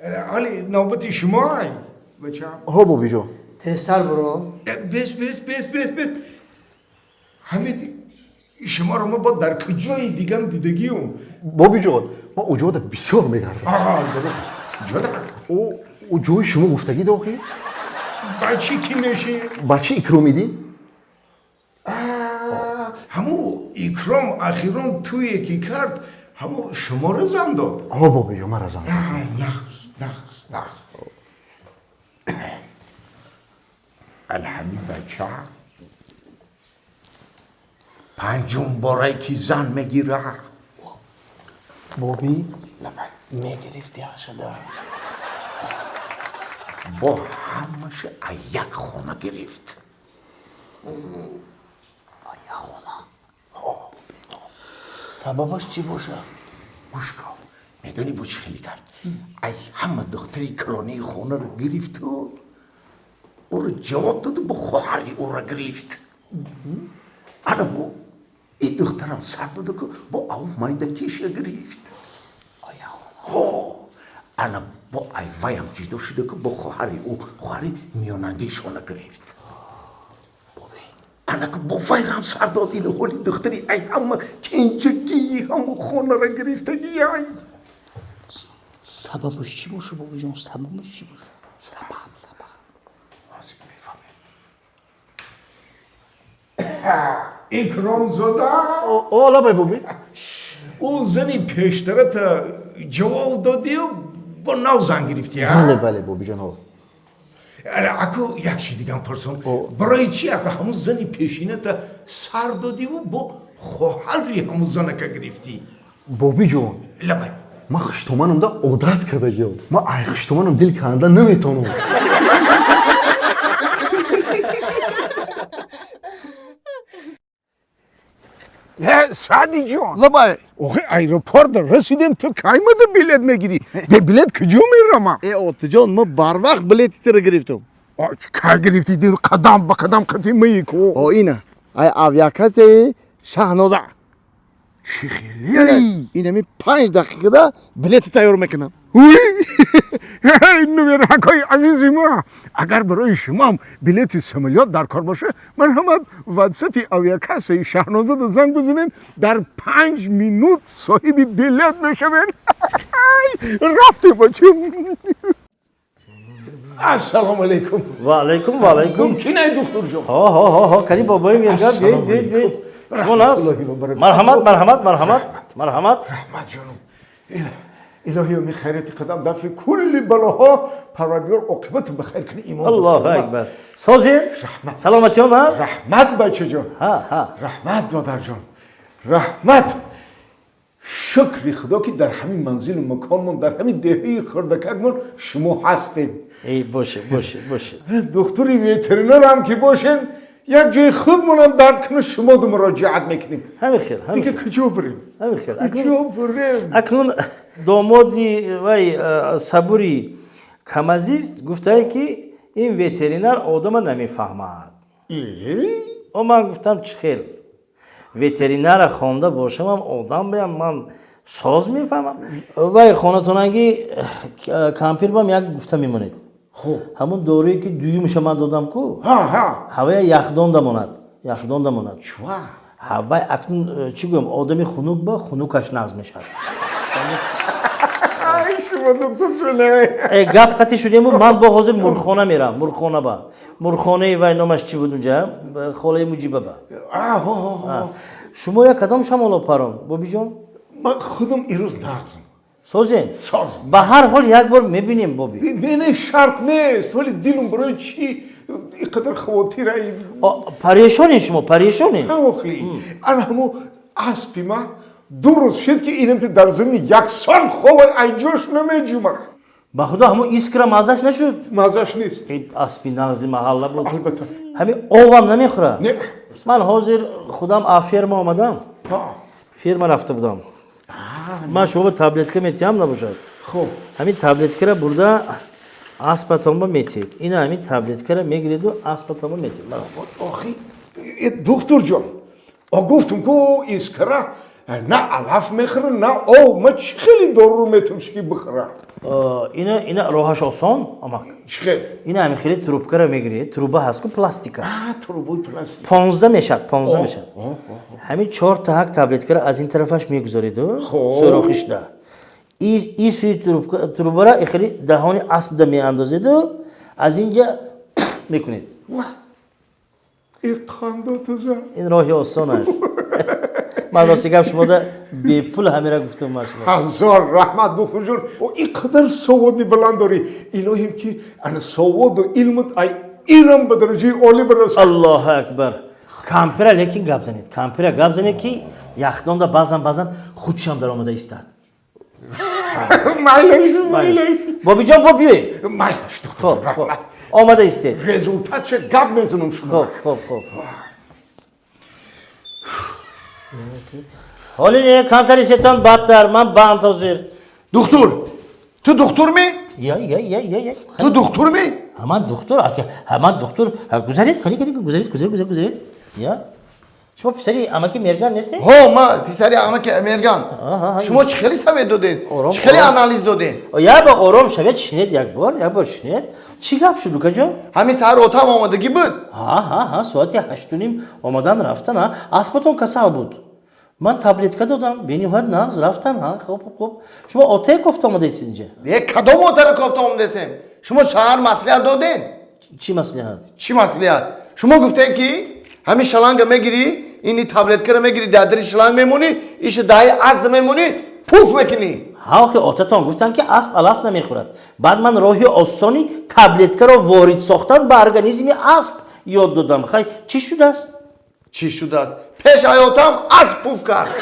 Ҳали навбати шумо ай, бачам. Ҳо, бобиҷон. Тезтар буро. Бес, бес, бес, бес, бес. Ҳамин шуморо ма бо дар куҷои дигам дидагиюм? Бобиҷон, ман уҷода бисёр мегардам. Аҳа, дуруст. Ҷода. Ӯ ҷои шумо гуфтагӣ дохи? Бачи ки меши? Бачи Икромидӣ? Ҳаму Икром ахирон туе ки кард, ҳаму шуморо зан дод. Ҳо, бобиҷон, мара зан дод. Нағз, нағз, нағз. Алҳами бача панҷум борае ки зан мегира. Боби, мегирифти ашада. Бо ҳамаша а як хона гирифт. Як хона? Сабабаш чӣ бошад? Гӯш кун, медонӣ бо чӣ хеле кард? Ай ҳама духтари калонии хонаро гирифту ӯро ҷавоб доду, бо хоҳари ӯро гирифт. Ана бо и духтарам сар доду, ку бо ав майдакиша гирифт. Ҳо, ана бо ай ваям ҷудо шуда, ку бо хоҳари ӯ, хоҳари миёнангишона гирифт. Ана ку бо вайрам сар дод. Ину ҳоли духтари ай ҳама кенҷагии ҳаму хонаро гирифтагӣ ай. Сабабаш чӣ боша, бобиҷон? Сабабаш чӣ боша? Сабаб, сабаб. Ҳозир мефаҳмем. Икромзода. О, лабай, боби. Ӯ зани пештарата ҷавоб додию бо нав зан гирифтӣ, а? Бале, бале, бобиҷон, ҳо. Ара, аку як чи дигам пурсам: барои чӣ аку ҳамун зани пешината сар додиву бо хоҳари ҳамун занака гирифтӣ? Бобиҷон. Лабай. Ман хуштоманамда одат кардагиём, ман ай хуштоманам дил канда наметонам. Саъдиҷон. Лабай. Охи, аэропорт расидем, ту каймада билет мегирӣ? Бе билет куҷо мерама? Э, отиҷон, ма барвақт билети тира гирифтам. Кай гирифтӣ? Қадам ба қадам қати маи ку. О, ина ай авиакассаи Шаҳноза. Чӣ хеле? Ин ҳами 5 дақиқада билети тайёр мекунам. Нумеракҳои азизи ма, агар барои шумоам билети самолёт дар кор боша, ман ҳама ватсапи авиакассаи Шаҳнозада занг бизанем, дар 5 минут соҳиби билет мешавем. Рафтем, бачам. Ассалому алайкум. Ва алайкум, ва алайкум. Мумкин ай, духтурҷон? Ҳо, ҳо, ҳо, ҳо, кани бобои мегап, биёед, биёед, биёед. Шумо нас? Марҳамат, марҳамат, марҳамат, марҳамат. Раҳмат, ҷонум. Илоҳиё, ми хайрияти қадам, дафъи кулли балоҳо, Парвардигор оқибату ба хайр кунӣ, имон. Аллоҳу акбар. Созин? Раҳмат. Саломатиён ҳаст? Раҳмат, бачаҷон. Ҳа, ҳа. Раҳмат, додарҷон, раҳмат. Шукри Худо, ки дар ҳамин манзилу маконмон, дар ҳамин деҳаи хурдакакмон шумо ҳастем. Эй, боше, боше, боше. Духтури ветеринарам ки бошен, як ҷои худмонам дард куну, шумоду муроҷиат мекунем. Ҳамин хел. Дига куҷо бирем? Ҳамин хел. Куҷо бирем? Акнун домоди вай Сабури Камазист гуфтае, ки ин ветеринар одама намефаҳмад. О, ман гуфтам, чӣ хел ветеринара хонда бошамам, одам баям ман соз мефаҳмам. Вай хонатонанги кампир бам як гуфта мемонед. Ҳамун дорӯе, ки дуюмша ман додам ку, ҳавая яхдонда монад, яхдонда монад. Ҳавай акнун чӣ гӯям, одами хунук ба хунукаш нағз мешавад. Шумо, доктор. Э, гап қатӣ шудему, ман бо ҳозир мурғхона мерам, мурғхона ба мурғхонаи вай номаш чӣ буд, унҷа холаи Муҷиба ба. Шумо як кадом шамоло парон, бобиҷон? Ман худам ирӯз нағзм. Созем? Созм. Ба ҳар ҳол як бор мебинем, боби. Не, не, шарт нест, вале дилум барои чӣ иқадар хавотир? Парешонен шумо, парешонен. Охи, ана ҳамо аспи ма 2 рӯз шуд, ки инамти дар замини яксон хова, айҷош намеҷумад. Ба худо, ҳамо Искра маззаш нашуд? Маззаш нест. Аспи нағзи маҳалла буд. Албатта. Ҳамин овам намехӯрад? Не. Ман ҳозир худам а ферма омадам, ферма рафта будам. Ман шумо таблетка метиҳам, набошад. Хуб. Ҳамин таблеткара бурда аспатонба метиҳед. Ина ҳамин таблеткара мегиреду аспатонба метиҳед. Охи, духтурҷон, о, гуфтум ку, Искра на алаф мехӯра, на об. Ма чӣ хеле доруро метавонш, ки бихӯра? Ина роҳаш осон, амак. Чӣ хел? Ина ҳамин хеле трубкаро мегиред, труба ҳаст ку, пластика. Трубои пластик. 15 мешавад, 15 мешавад. Ҳамин чор таҳак таблеткаро аз ин тарафаш мегузореду сӯрохишда и сӯи трубара хеле даҳони аспда меандозеду аз инҷа мекунед. Ин роҳи осон аст. Ман рости гап шумода бепул ҳамира гуфтам ман шумо. Ҳазор раҳмат, духтурҷон. Ин қадар саводи баланд дорӣ, илоҳим ки ана саводу илмут ай ирам ба дараҷаи олӣ бирасад. Аллоҳу акбар. Кампира лекин гап занед, кампира гап занед, ки яхдонда баъзан баъзан худшам даромада истад. Майлаш, майлаш. Бобиҷон, бо биёед. Майлаш, духтурҷон, раҳмат. Омада истед. Результатша гап мезанам шумо. Хоб, хоб, хоб. Ҳоли не, камтари сетон бадтар, ман банд ҳозир. Духтур, ту духтур ми? Я, я, я, я, я. Ту духтур ми? Ҳаман духтур, ҳаман духтур. Гузаред, кани, кани, гузаред, гузаред, гузаред, гузаред. Я. Шумо писари амаки Мерган нестед? Ҳо, ма писари амаки Мерган. Шумо чӣ хеле совет додед? Чӣ хеле анализ додед? Я ба ором шавед, шинед як бор, як бор шинед. Чӣ гап шуд, укаҷон? Ҳамин саҳар отам омадагӣ буд. Ҳа, ҳа, ҳа, соати 8:30 омадан рафтан, ҳа. Аспатон касал буд. Ман таблетка додам, бениҳоят нағз рафтан, ҳа, хуб, хуб, хуб. Шумо отае кофта омадаед инҷа? Е, кадом отаро кофта омадесем? Шумо шаҳар маслиҳат додед? Чӣ маслиҳат? Чӣ маслиҳат? Шумо гуфтед, ки ҳамин шланга мегирӣ, ини таблеткаро мегирӣ, дар дари шланг мемонӣ, иша даҳи асп мемонӣ, пуф мекунӣ. Ҳа, охи отатон гуфтанд, ки асп алаф намехӯрад. Баъд ман роҳи осони таблеткаро ворид сохтан ба организми асп ёд додам. Хай, чӣ шудааст? Чӣ шудааст? Пеш ҳаётам асп пуф кард.